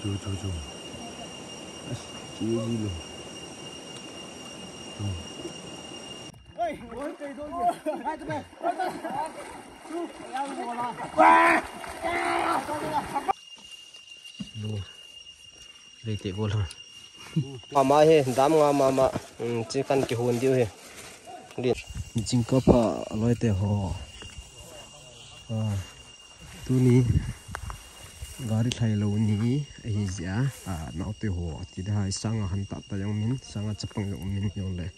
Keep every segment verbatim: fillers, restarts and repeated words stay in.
Chu, chu, chu. As, chu ji lo. Lo. Lei te bol ha. Mama he, dam nga mama. Hmm, chi kan kihon diu he. Din. Jingkah pha loi te ho. Ah, tuni gari lhai lo ni ahi jeh a, ah, naote ho ti da hai sanga han ta ta jong min, sanga chapang jong min jong le.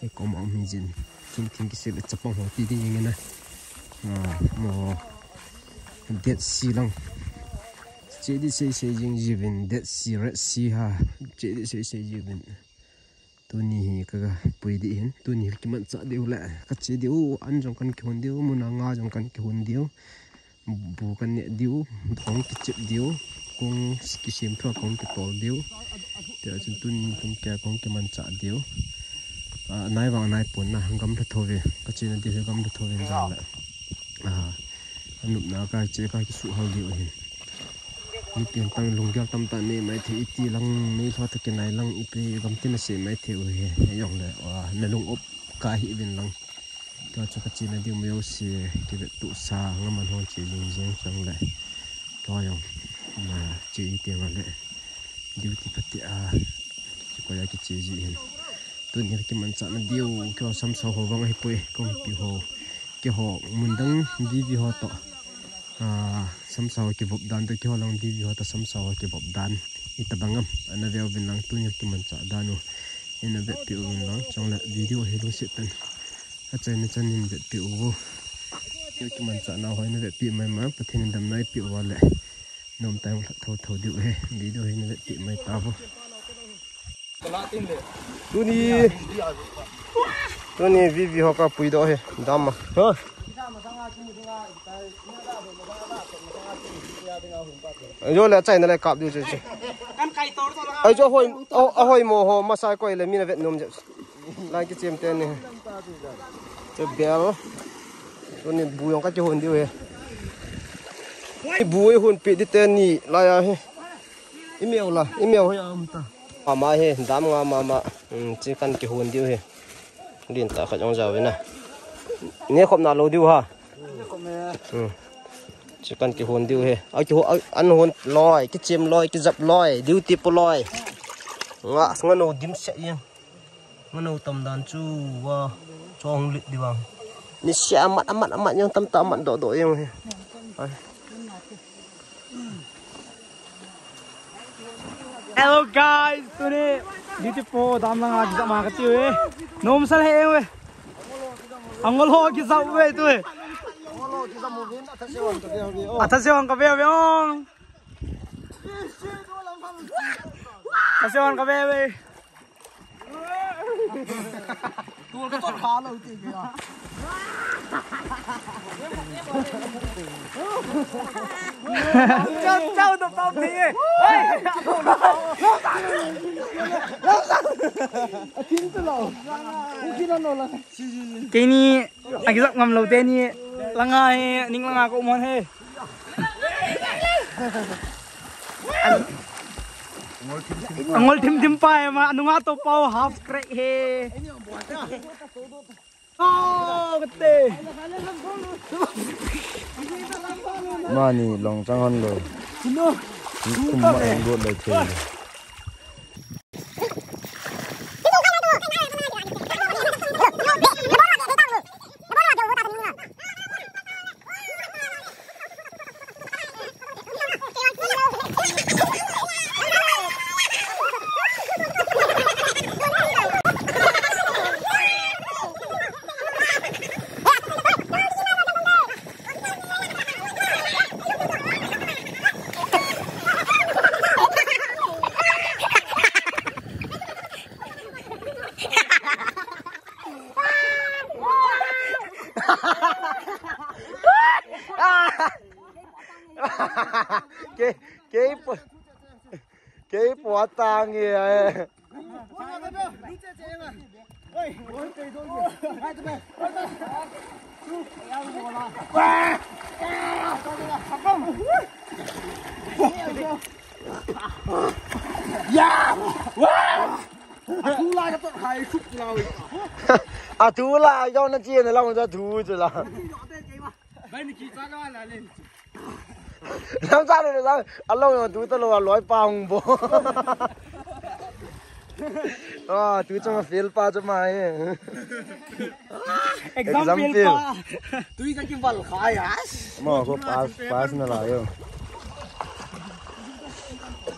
He kom a um hi jin. Thing thing kisel le chapang ho ti ding ina. Ah, mo. Dead Sea lang. Che di sei sei jing jiuvin, Dead Sea, Red Sea ha. Che di sei sei jiuvin. Tuni hi ka, ka pui di hin. Tuni hi kimanchah diu le. Ka che diu, an jong kan kihon diu, mun a nga jong kan kihon diu. Bu kan neh diu, kong kichep diu, kong kisem thua kong kitol diu. Tia chun tun kong kia kong kimanchah diu. Ah, nai vang nai pon na, gamla tho ve, ka chena diu hi gamla tho ve jang le. Ah, anupna ka che ka kisuhal diu hin. Mipi tang lunggel tamtah nei mai thei iti lang, nei lhot kinai lang ipi gam tin a se mai thei u hi, jong le, ah, na lung op ka hi vin lang. Tua chu ka chena diu meo se kivet tu sa nga man hon che jing jing chang le. Tua jong na che ti nga le. Duty pati a. Kikoi a kiche ji hin. Tuni kimanchah na diu kio samsau ho vang ahi poi kompi ho. Keiho mun dang vivi ho to. Ah, samsau kivop dan to keiho lang vivi ho to samsau kivop dan. Ita bang am. Ana veu vin lang tuni kimanchah dan u. Ina vetpi uvin lang, chang le video hi lungset tah in. Achaina chan in vetpi uvo. Kio kimanchah na ho ina vetpi mai ma, Pathen in damna eipeh uva le. Nom tai hung lhat tho tho diu he. Video hi ina vetpi mai tavo. Tuni, tuni vivi ho ka pui doh he, dam a. Ha? Yo le achaina le kap diu chu chu. Ai chu ahoi, a, ahoi mo ho masa koi le mi na vet nom je. Lai kichem te ni. Chu bel. Tuni bu jong ka kihon diu he. Bu hon pe di te ni lai a he. Imeo la, imeo he am ta. Mama he, dam nga mama. Hmm, chi kan kihon diu he. Din ta khat jong jao ve na. Ne khop na lo diu ha. Hmm. Chi kan kihon diu he. A kihon, a, an hon loi, kichem loi, kijap loi, diu ti pu loi. Nga, nga no dim se yin. Nga no tam dan chu wa, chong lit di bang. Ni se amat, amat, amat yang tam ta amat do do yang he. Ai. Hello guys, tuni beautiful dam langa kijap ma kati uve. Nom sal he uve. Angol ho kijap uve tu he. Atha se hong ka ve uve ong. Atha se hong ka ve uve. Tul ka chot pha lo ti kei a. Chau, chau, to pau ti e. Oi. Atin tu lo. Ukin ano la. Keini akijap ngam lou teni langa he, ning langa ko mon he. Angol thim thim pa he ma, anunga to pau half crack he. Oh, kate. Mani long chang hon lo. Kum ma en got le the. Ke, ke po, ke po atang e. Ya! Wa! Athu lai ka tot hai suk lai. Athu lai jong na chi na long ja thu chu la. Bai ni ki cha ka la le. Lam cha le la, along yo tu ta lo loi pa hung bo. Ah, tu chang fail pa chu mai. Exam fail pa. Tui ka ki val khai as. Mo ko pass, pass na la yo.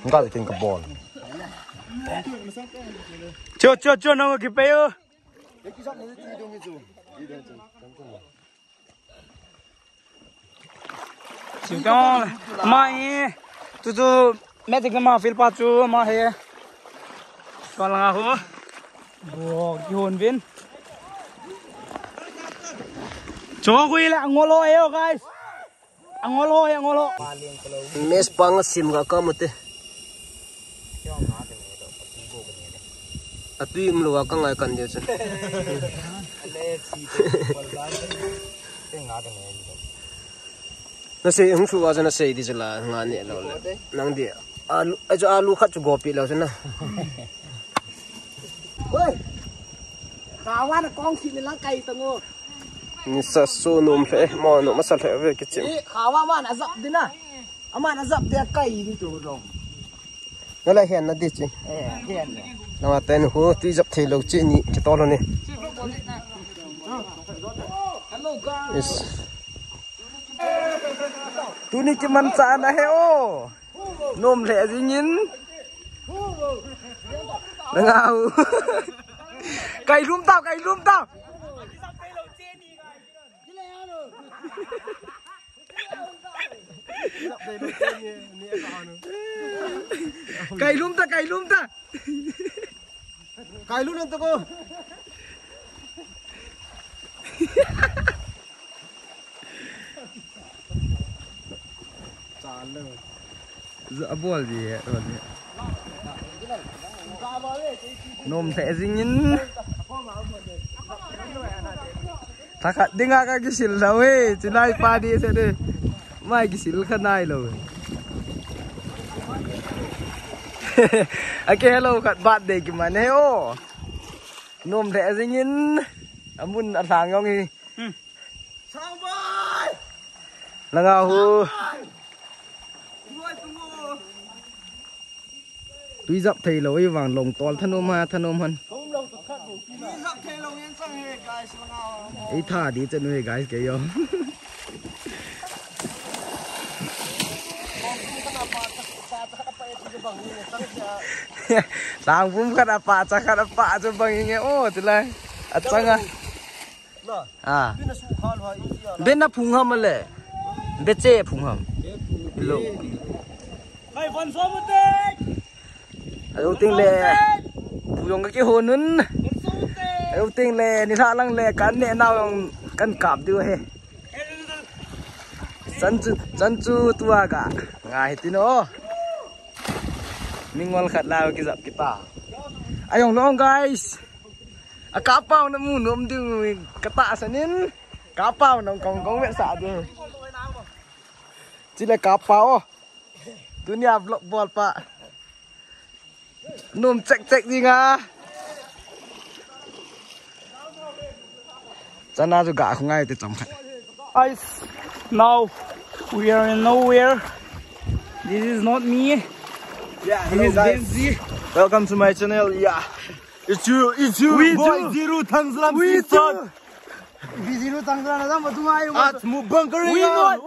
Nga kin ka bol. Cho, cho, cho, nang ki pe yo. Chim tong, ama hi, tu chu, magic na ma feel pa chu, ama hi. Kon langa ho. Bo, ki hon vin. Cho kui la, ngolo e, guys. Angolo e, angolo. Mes pang sim ga ka mute. Atui um lo ka ngai kan dia chu. Na sei hung su wa na sei di chu la nga ne lo le. Nang di alu, ajo alu khat chu gopi lo chu na. Oi. Kawan kong si ni lang kai tango. Ni sa su num le mo num sa le ve ki chim. Eh, kawan man azap dina. Aman azap dia kai ni tu dong. Nala hian na di chi. Eh, hian. Na wa ten hu tui zap thei lo chi ni ki to lo ni. Hello guys. Is. Tuni ki man cha na he o. Nom le jingin. Na ngau. Kai lum tau, kai lum tau. Kai lum ta, kai lum ta. Kai lum ta ko. Cha lo. Za bol di he, bol di. Nom the jingin. Thakhat dinga ka kisil lo he, chilai pa di se de. Mai kisil kha nai lo. A ke hello khat birthday ki man he o. Nom the jingin. Amun a thang yong hi. Sangbai! Langa hu. Sangbai! Tui zap thei lo, i vang long tol thanom ha, thanom han. Thanom lo, tu khat lo, tui zap thei lo, yan sang he, guys, langa hu. Ei tha di chen he, guys, ke yo. Sang bum khat apa, cha khat apa, chu bang nge, oh, tu lai. A changa. Ah. Bin na phung ham le. Beche phung ham. Lo. Ayo ting le. Pu yong ka ki honun. Ayo ting le. Ni la lang le. Kan ne na yong kan kap diu he. Chan chu, chan chu tua ka. Nga he tino. Mingol khat la ki zap kita. Ayong long, guys. A ka pau na mu nom ding ka ta sanin. Ka pau na kong kong ve sa ding. Chile ka pau. Tunia vlog bol pa. Nom chek chek ding a. Chana chu ga khungai te chom khat. Guys, now we are in nowhere. This is not me. Yeah, this hello is guys. Benzi. Welcome to my channel. Yeah. It's you, it's you, we boy, do. Zero Thangslam we season. Zero Thangslam na zam tu ngai. At mukbang kari. We not,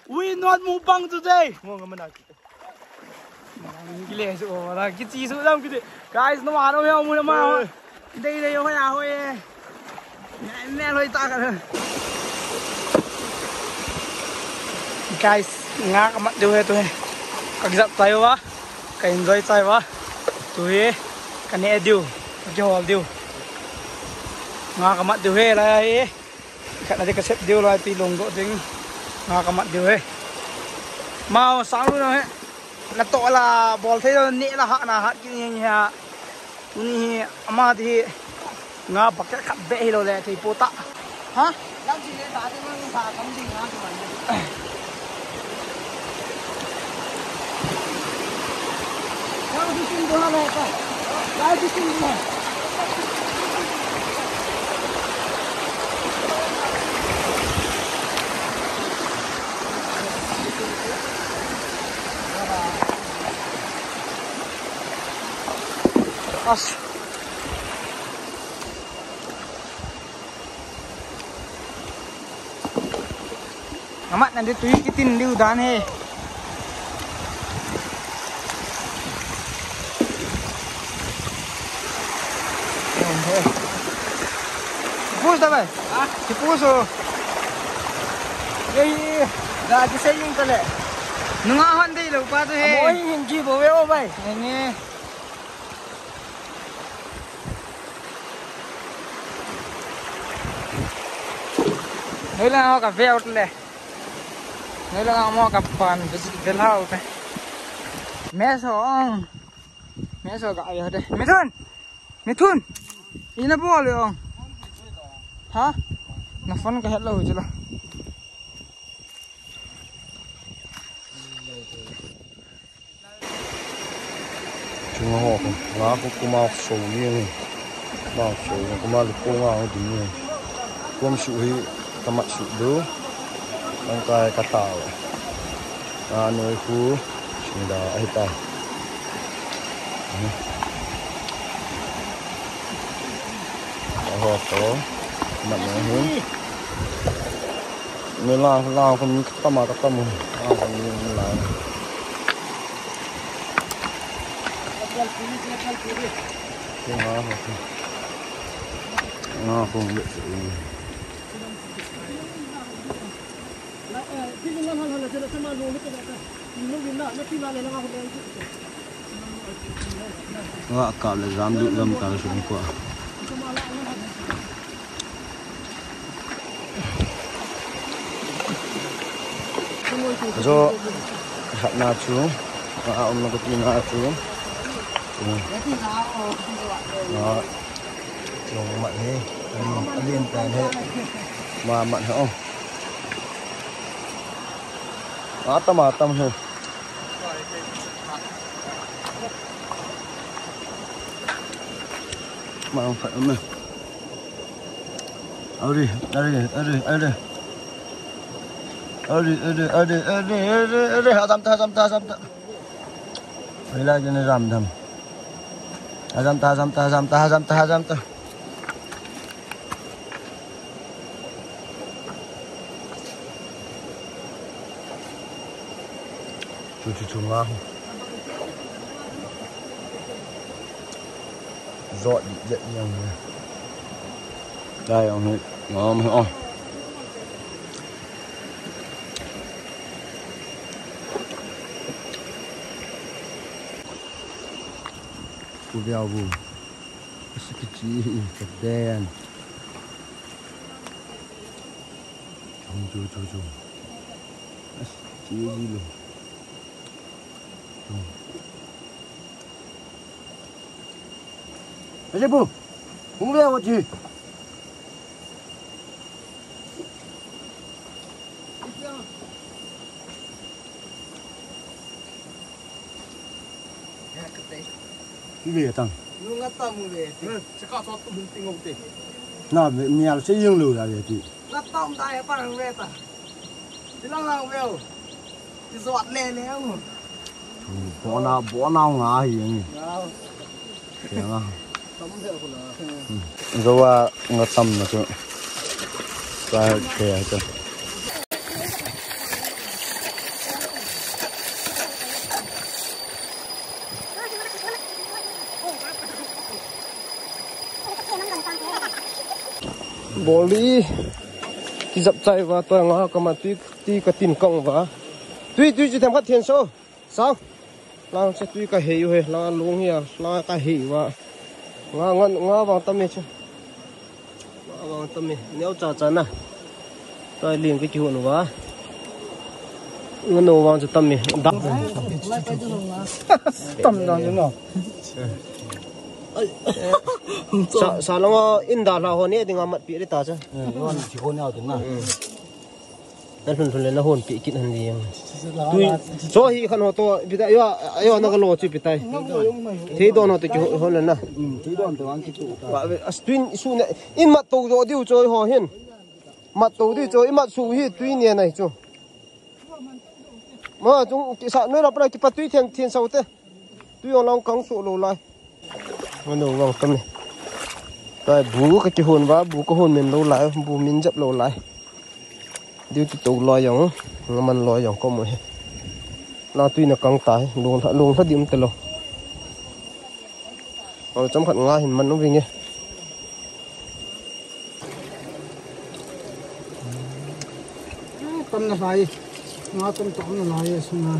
we not mukbang today. Mo ngam na. Kile su, oh, la kichi su dam kichi. Guys, no mano ya mu ma. Dei dei ho ya ho ye. Me loi ta ka. Guys, nga ka mat diu he tu he. Ka zap tai wa. Ka enjoy tai wa. Tu he. Ka ne diu. Ka hol diu. Nga ka mat diu he la he. Khat na di ka sep diu lai ti long do ding. Nga ka mat diu he. Mau sang lu na he. Na to la bol thei lo ne la ha na ha ki ni ha. Tuni hi ama di nga bucket khat be hi lo le thei po ta. Ha? Lam si le ta te mang sa kam ding nga ki man. As. Amat na di tui kitin diu dan he. Push da bai. Ha? Push o. Ei, da di sei yung tale. Nunga hon dei lo pa tu he. Amo hin hin ji bo ve o bai. Nge. Noilang ho ka ve ut le. Noilang ho ka pan vel hau te. Mes ho ong. Mes ho ka ai ho te. Mithun. Mithun. Ina bol le ong. Ha? Na phone ka het lo chu la. Chunga ho ko, nga ko kuma so ni ni. Ma so ni kuma le ko nga ho din ni. Kum su hi kamat su du. Ang kai ka ta. A noi ku sinda ai ta. Ho ko. Mat ni hi. Ni la la ko ni kama ka tamu. La ko ni la. Nga ho. Nga ho. Nga kap le jam du jam ta sung ko. Jo, khat na chu, a, um na ko ti na chu. Nga, long mat he, alin, alin tan he. Ma mat he, oh. Atam, atam he. Ma ong khat um na. Ari, ari, ari, ari. Ari, ari, ari, ari, ari, ari. Ajam ta, ajam ta, ajam ta. Ari la jene jam dam. Ajam ta, ajam ta, ajam ta, ajam ta, ajam ta. Chu, chu, chu nga. Jot di jet yang ni. Dai ong ni. Ngom he, oh. Ku viau bu. Asi kichi, ka den. Chu, chu, chu, chu. Asi kichi ji lo. Aje bu, hung ve wa ji. Ve tang. Nunga tamu ve. Sika so tu hung ting o te. Na ve, mial se yung lu da ve ti. Nga tam dai pa ve ta. Ti lang lang veu. Ti jot le le u. Bona, bona nga hi nge. Nga. Kya nga. Tam de ko la. Jowa nga tam na chu. Sa ke ha chu. Boli. Kijap chai uva, tua nga kama tui, tui katin kang uva. Tui, tui chu themkhat thian so. Sao. Lang cha tui kahei uve, lang long hi a, lang kahei uva. Nga, nga, nga vang tam e chu. Nga vang tam e, neo cha cha na. Tua ling kakihon uva. Nga no vang chu tam e. Da. Tam da chu no. Sa, sa langa in dalha ho ne dinga matpi ri ta cha. Eh, yon chi ho ne au ding na. Na lhun lhun le na hon pi kit han ding. Tui, cho hi khan ho to, pi tai, yo, yo, na ka lo chu pi tai. Thei don ho to ki ho, hon le na. Thei don to ang ki tu ta. Wa, as tui su ne, in mat to do diu cho ho hin. Mat to diu cho, in mat su hi tui ne nai chu. Ma, chung ki sa, noi la pra ki pa tui thiang, thiang sau te. Tui ong lang kang su lo lai. Mano vang tam ni. Tai bu ka kihon va, bu ka hon min lo lai, bu min jap lo lai. Diu ti to lo jong, nga man lo jong ko mo he. Na tui na kang tai, long lha, long lha dim te lo. Ol cham khat nga hin man u vinge. Tam na lai. Nga tam tam na lai, sung na.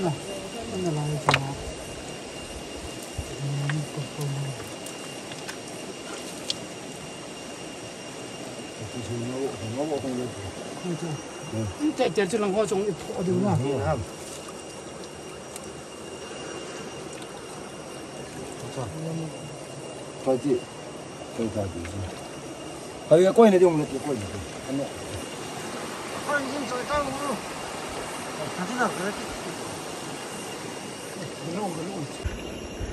Na, tam na lai, sung na. Tel tel chu lang ho chung i pho diu na. Koi ti, koi ta ti. Koi koi ne diu ne koi ne. Ano. Koi ni choi ta mu. Ka ti na ka ti.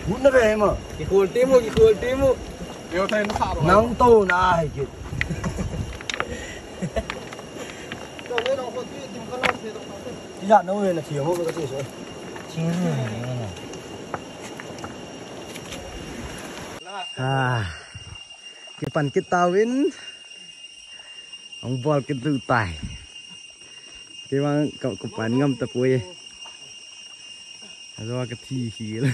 Mut na ve ma. Ki khol ti mu, ki khol ti mu. Nang to na hai ki. Ki ja no ve na ki ho ka ti so. Ching ni na. Ah. Kipan kit tauvin. Hung bol kit lou tai. Kei vang ka, ka pan ngam tapoi. Ajo ka thi hi le.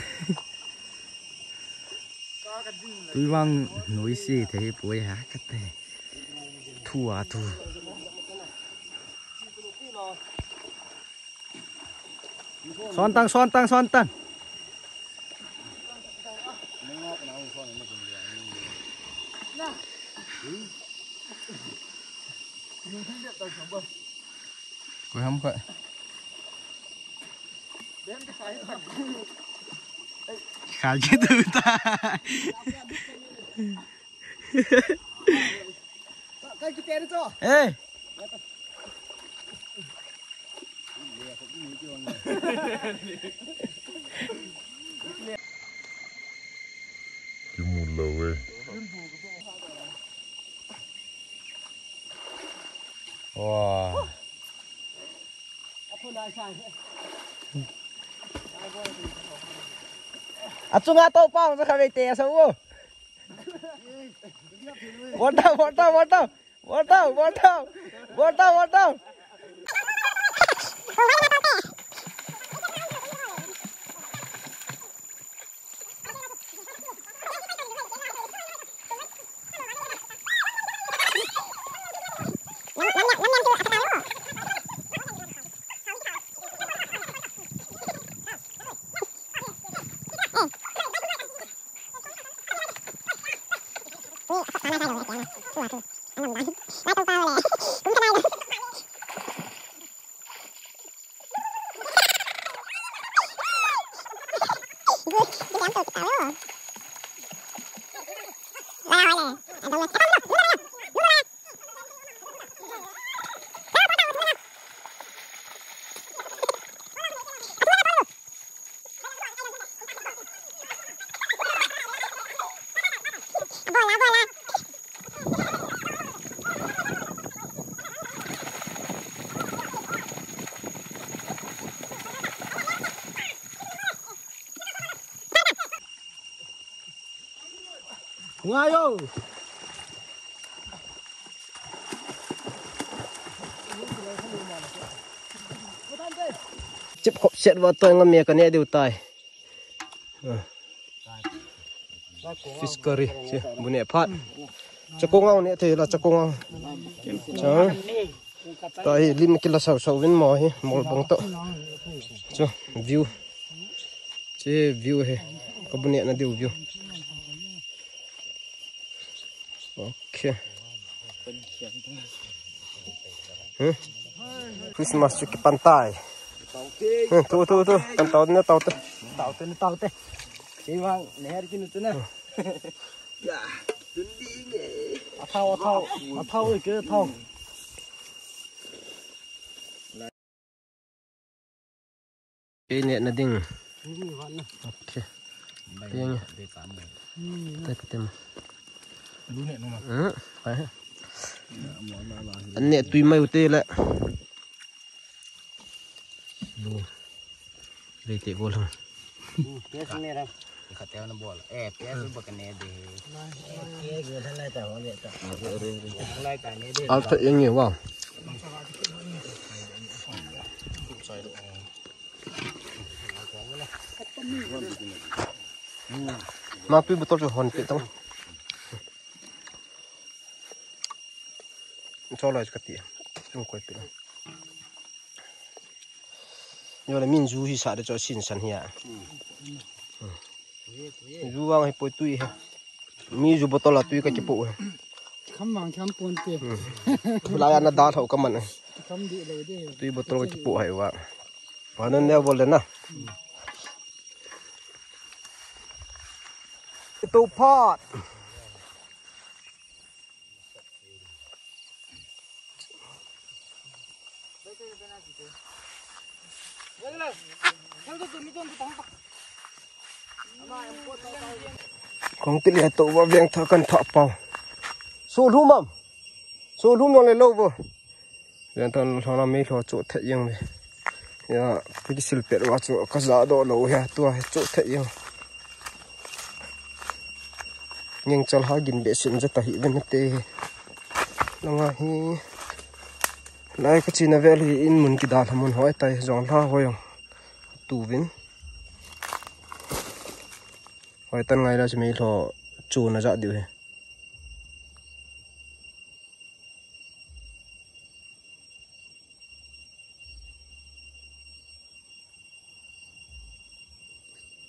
Tui vang noise thei poi ha ka te. Thu a thu. Son tang, son tang, son tang. Koi ham koi. Khai ki tu ta. Hey. Kimu lou e. Wow. Achunga to pa, sa khabe te sa wo. Bol tau, bol tau, bol tau. Bol tau, bol tau. Bol tau, bol tau. Ngai o. Chip khop set va toi ngam me ka ne diu tai. Fish curry, che, bu ne phat. Chakong ang ne thei la, chakong ang. Chang. Ta hi lim kila sau sau vin mo hi, mol bang to. Cho, view. Che view hi. Ka bu ne na diu view. Okay. Hmm? Christmas chu kipan tai. Hmm, tu, tu, tu. Kan tau ne tau te. Tau te, tau te. Kei vang, naher kit u chu na. Ya, tun ding e. Athau, athau, athau, ke athau. Kei neh na ding. Ni vang na. Okay. Ding. Ding ka mo. Ni na. Tek tem. Lu neh nu ma. Hmm, pai. An neh tui mai u te le. Lu. Rei te bol. Hmm, yes, me ra. Kha te na bol. Eh, yes, ba ka ne de. Ke ge thalai ta ho le ta. Thalai ta ne de. Al ta yeng ye wa. Na tui bottle chu hon pe tang. Cho loi ka ti. Chung koi pe. Yo le min ju hi sa de cho sin san hi a. Ju vang hi poi tui he. Mi ju bottle a tui ka kipo he. Kham vang kham pon te. Lai ana da thau ka man. Kham di lo de. Tui bottle ka kipo hai wa. Wa nan ne bol de na. To phat. Kong ti le to va veng tha kan tha pau. Su lhum am. Su lhum yong le lo vo. Veng tha lhona mei lho cho the yong ve. Ya, pi kisil pet va chu ka ja doh lou hi a, tua hi chu thei jeng. Ngeng chal ha gin behseh jat ahi ven te. Langa hi. Lai ka chena vel hi in mun kidalha mun hoi tai, jong lha hoi jong. Tu vin. Hoi tan ngai la chu mei lho chu na ja diu hi.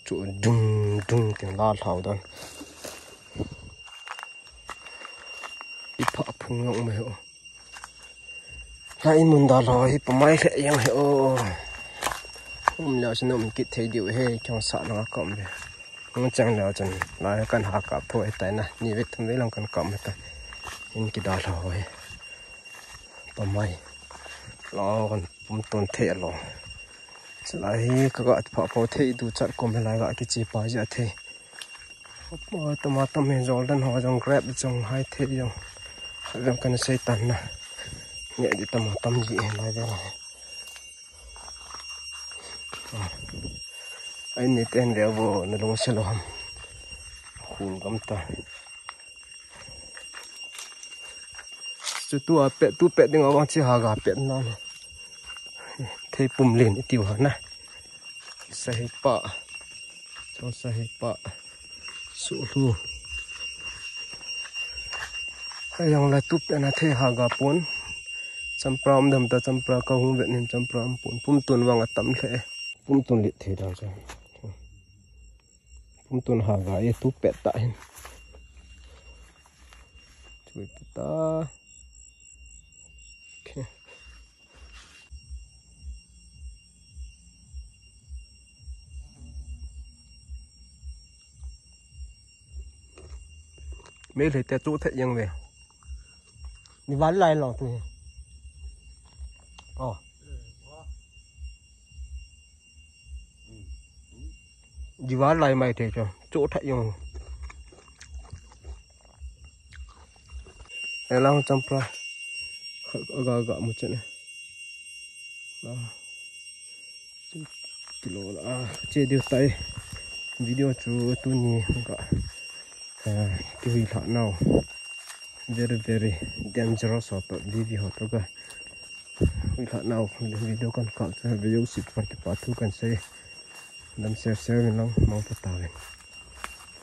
Chu dung dung ting la lhau dan. I pha phung jong um e o. Lai mun da lhau hi pa mai lheh jeng hi o. Um leu chun um kit thei diu he, kong sa langa ka um ve. Hung chang leu chun lai kan ha kap tho he tai na. Ni ve thum ve lang kan kap he tai. In kida lhau hi. Pa mai. Lo kan pum ton thei a lo. Chulai hi ka ga pha pau thei du chat kom he lai ga kiche pa ji a thei. Tama tam he jol dan ho jong grab jong hai thei jong. Jong kan sei tan na. Nge di tama tam ji he lai ve lai. Ai ni ten ve vo na lung se lo ham. Khul gam ta. Chu tu a pet, tu pet ding a vang chi ha ga pet na le. Thei pum len i tiu ha na. Sahi pa. Chong sahi pa. Su lu. Hai jong la tu pet na thei ha ga pon. Champra um dam ta champra ka hung vet nin champra um pon. Pum tun vang a tam lheh. Pum tun lit thei dang cha. Pum tun ha ga e tu pet ta hin. Chui ta. Okay. Mei lhei te chu thei jeng ve. Ni val lai lo tu. Oh. Diwar lai mai thei chu, chu thei jong. Elang champra. Khat aga aga mu chen. Ah. Kilo la, ah, che diu tai. Video chu tuni ga. Ah, kihui lha nau. Very, very dangerous ho to, V V ho to ga. Hui lha nau, video kan kap chu, video sip kan kipa thu kan sei. Dam share share min lang, mang ta ta ven.